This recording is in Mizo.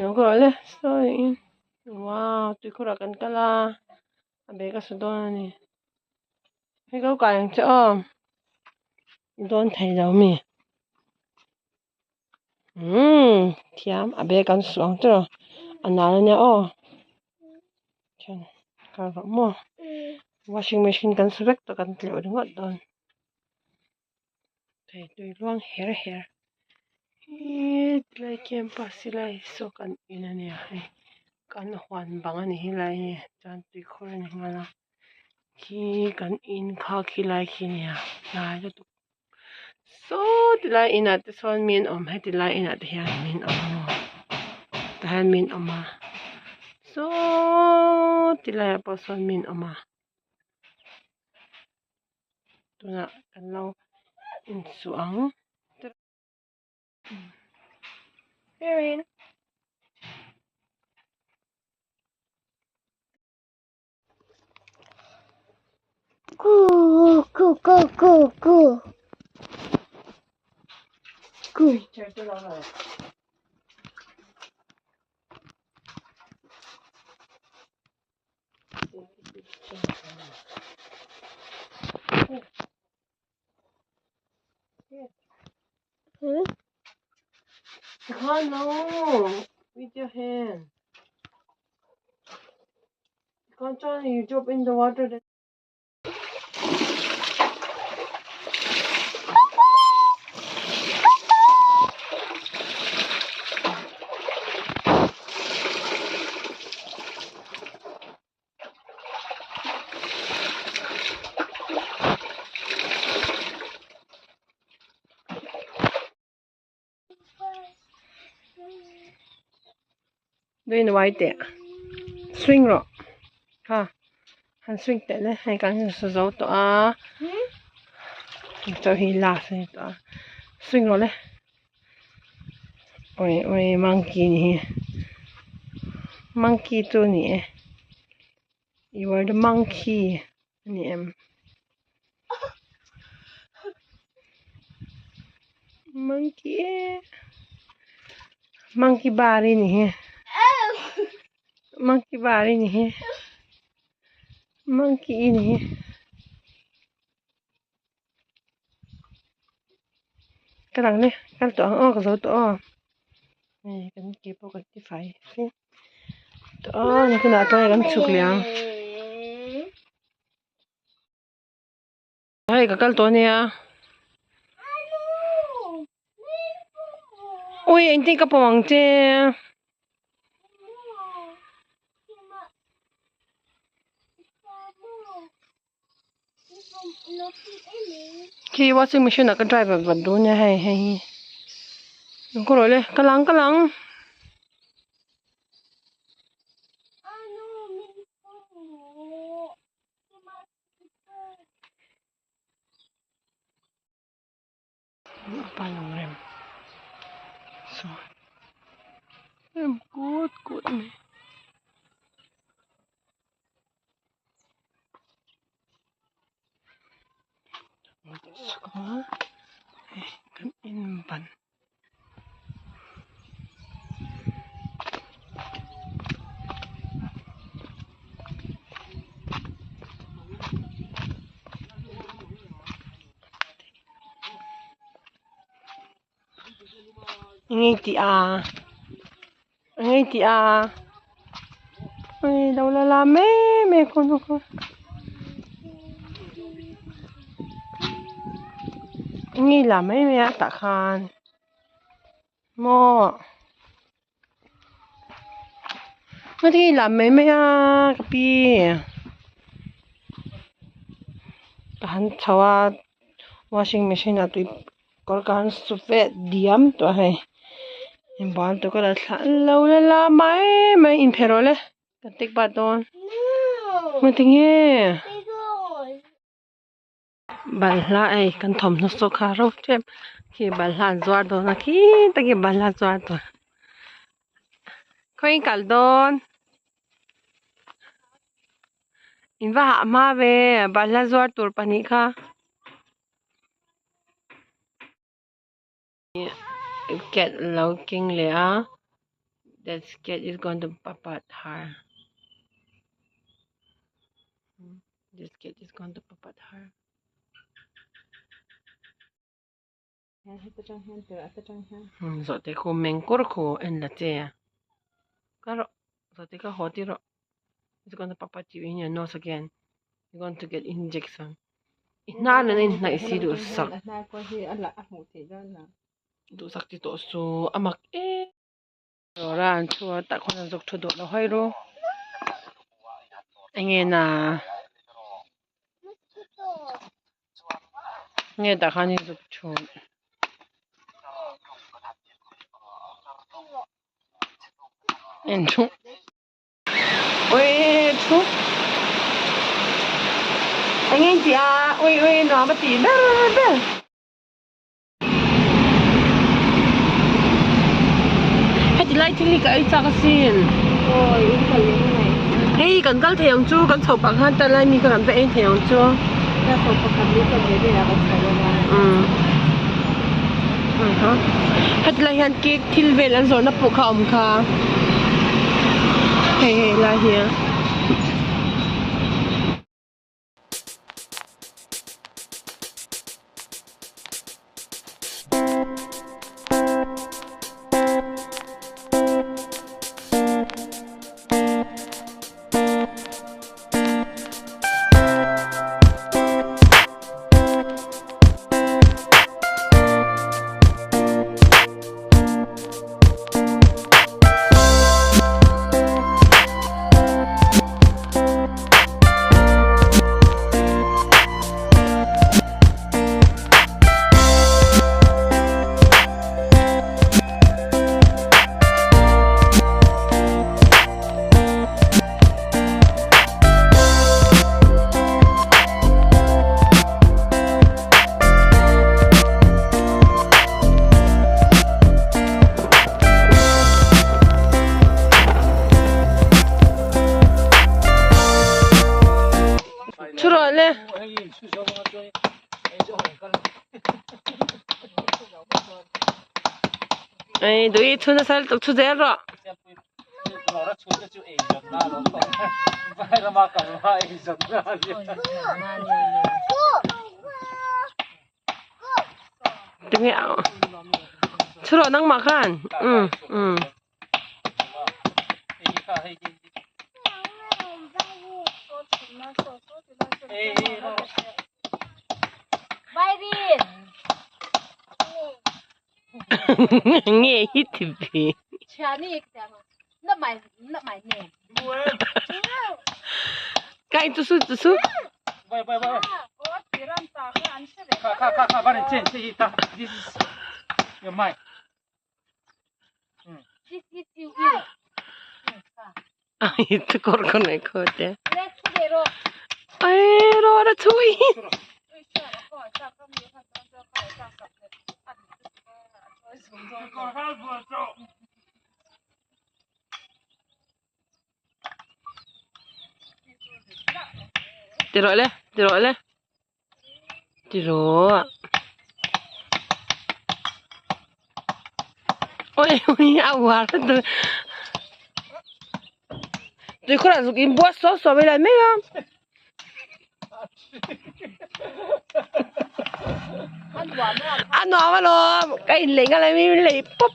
Le sawi in wow tuikhurah kan kal a a bag a su dawn a ni hei ka kai ang che aw i dawn thei lo mi umm thiam a bag an su ang tiraw a nal ania aw chuan kal rawh maw washing machine kan su vek tawh kan tleuh ringawt dawn. Thei tui luang her her hi tilai campus silai saw kan in a nia hei kan huan bang a ni helai hi chuan tuikhur a ni nghal a khi kan in kha khilai khi a nia hnai lutuk saw tilai inah te sawn mi an awm heti lai inah te hian min awm a maw tah hian min awm a saw tilai ah pawh sawn min awm a. Tunah kan lo insuh ang. Erin. Go go go go go. Go. Hmm? No, with your hand. You can't try, you drop in the water. Then Doin uai teh swing rawh ha han swing teh le hei kan in su zo tawh a chaw hi last a ni tawh a swing rawh le oi oi monkey ni hi monkey chu a ni e you are the monkey a ni em. Monkey monkey bari ni hi monkey bari ni hi monkey ni hi ka dang le kal tawh ang aw ka zo tawh aw hei kan ke pawh kan ti fai tawh aw nakinah tlai kan chhuk leh ang. Hei ka kal tawh ania. Ui engtin ka pawm ang che. Khi washing machine ah ka dry vat vat duh ania hei hei hi. Ka rawh le ka lang ka lang. Rem kut kut mai. Hei kan in ban. Engei tih a engei tih a lo la la mai mai khaw hnawk a. Ngei la mai mai a tah khan maw ngatinge i lam mai mai a ka pi ka han chho a washing machine ah tui kawr ka han su vel diam tawh a hei inbual tur ka la thlah lo la la mai mai inphelh rawh le kan take bath dawn ngatinge. Balhla ei kan thawmhnaw saw kha ro tep khi balhla an zuar dawn a khi tak hi balhla zuar dawn khawiin kal dawn in va hah hma ve balhla zuar tur pahnih kha. Cat lo keng leh a. That cat is going to pop at her. This cat is going to pop at her. Zawhte khu meng kur khu en la che a. Ka rawh zawhte ka haw tir rawh. It's going to pop at you in your nose again. You're going to get injection. I hnar nen a inhnaih si duh sak. Duh sak ti tawh su a mak em. Dawra an thu a tah khawn an zawk thu duh lo hawi ru. Enge na nge tah khan i zuk thu. En thu. Ui thu. Enge in tih a ui ui nuam a tih ber ber. Heti lai thil hi ka ei chak asin. Hei kan kal thei ang chu kan chho pah khan ta lai mi kha kan va eng thei ang chu. Heti lai hian cake thil vel an zawrhna pawh kha a awm kha. Hei hei lai hi. Thu rawh le. Ei dui thu nasa lutuk thu zel rawh. Tinge thu rawh nangmah khan um um. Nge hi ti bi. Kai chu su chu su. Itu kor ko na ko te. Ai ro ra chui. Ti rawh le, ti rawh le. Ti rawh. Oi oi a uar tu. Tui khawrah zuk in buat suau suau mai lai mai a. A nuam alawm ka in lei nghal a mi lei pawp.